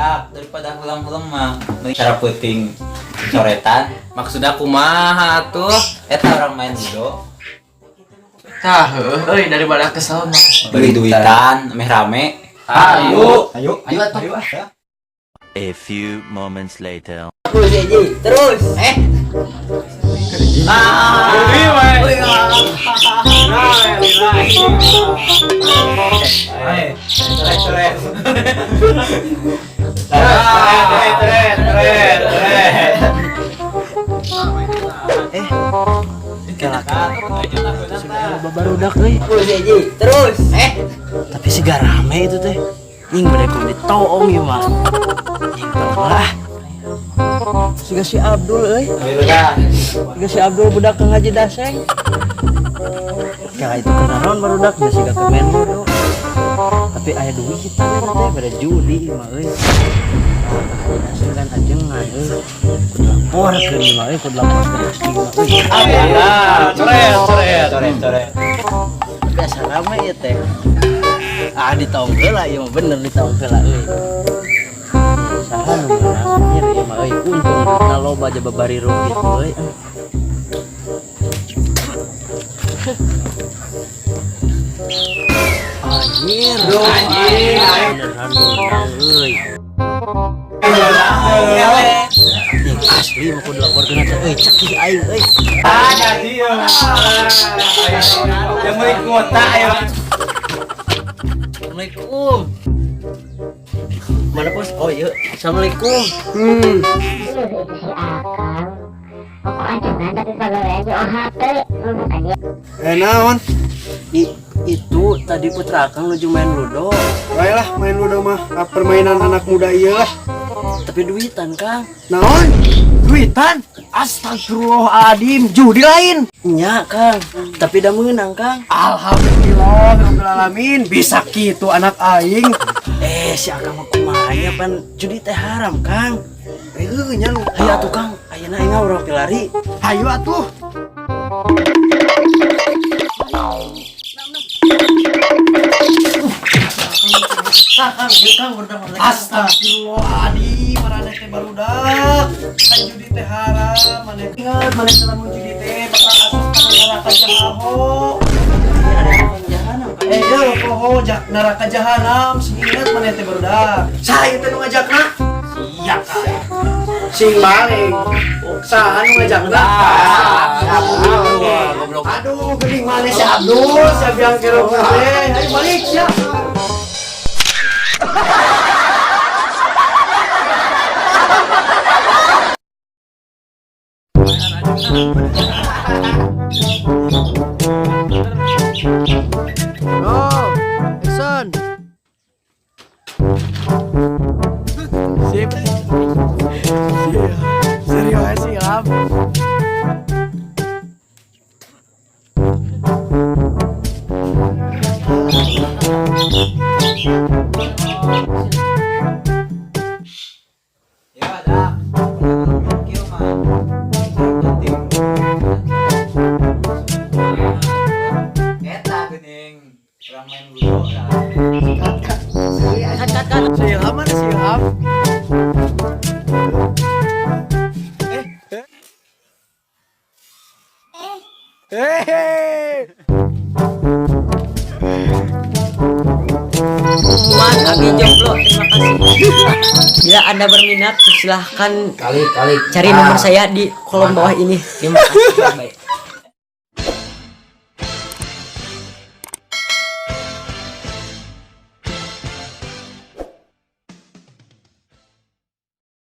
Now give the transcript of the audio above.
Dak, daripada hulang-hulang mah mending cara peuting coretan. Maksudnya kumaha tuh? Eta orang main ludo. Tah, heueuh euy daripada kesel mah. Beli duitan, meh rame. Ayo. Ayo, ayo atuh. Ayo ah. A few moments later. Terus Ji, terus. Coret, coret. Coret, coret, coret. Barudak euy. Terus Ji, terus. Tapi sih gak rame itu teh. Nying bade kudu ditoong ieu mah. Nying lah. Siga si Abdul euy. Siga si Abdul budak Kang Haji Daseng. Kala itu kenaron barudak geus siga ke main ludo. Tapi aya duit teh bade judi mah euy. Kang Haji Daseng kan ajengan euy. Kudu laporkeun ieu mah euy, kudu laporkeun asli mah euy. Ah, coret, coret. Coret, coret. Tapi asa rame ieu teh. Ah ditaong heula ieu mah bener ditaong heula euy. Saha nu meunang anjir ieu mah euy. Untung duitna loba aja babari rugi euy. Anjir, Anjir. Beneran meunang euy. Ih, asli mah kudu laporkeun teh euy, cekih aing euy. Ah, jadi ya. Yang beli kuota ayo. Assalamualaikum. Mana bos? Oh iya, assalamualaikum. Itu si Akang. Kok ajengan tapi pegawainya OHP bukan ya? Naon? Itu tadi putra Akang nuju main ludo. Baiklah, main ludo mah permainan anak muda ieu lah. Tapi duitan, Kang. Naon? Duitan? Astagfirullahaladzim, judi lain. Nya, Kang. Tapi dah menang, Kang. Alhamdulillah, rabbil alamin, bisa gitu anak aing. Si Akang mah kumaha nya pan judi teh haram, Kang. Heuh nya lu. Hayu atuh, Kang. Ayeuna aing urang pilari. Hayu atuh. Kang, Kang, ieu Kang barudak. Astagfirullahaladzim, maraneh teh barudak. Kan judi teh haram, maneh ingat maneh teh lamun judi teh bakal asup kana neraka jahanam. Ya poho jak neraka jahanam, sing ingat maneh teh barudak. Saha ieu teh nu ngajakna? Sia ka. Sing balik. Saha nu ngajakna? Goblok. Aduh, geuning maneh si Abdul, si Abiang kerok teh. Ayo balik sia. Oh, action. Sip. Serius sih, Lam. Ya ada. Kieu mah. Penting. Eta geuning orang main ludo lah. Kat, kat, kat. Si Ilham mana si Ilham? Wan Abi Jomblo, terima kasih. Bila Anda berminat, silahkan Kali, kali. cari nomor saya di kolom bawah ini. Terima kasih. Bye.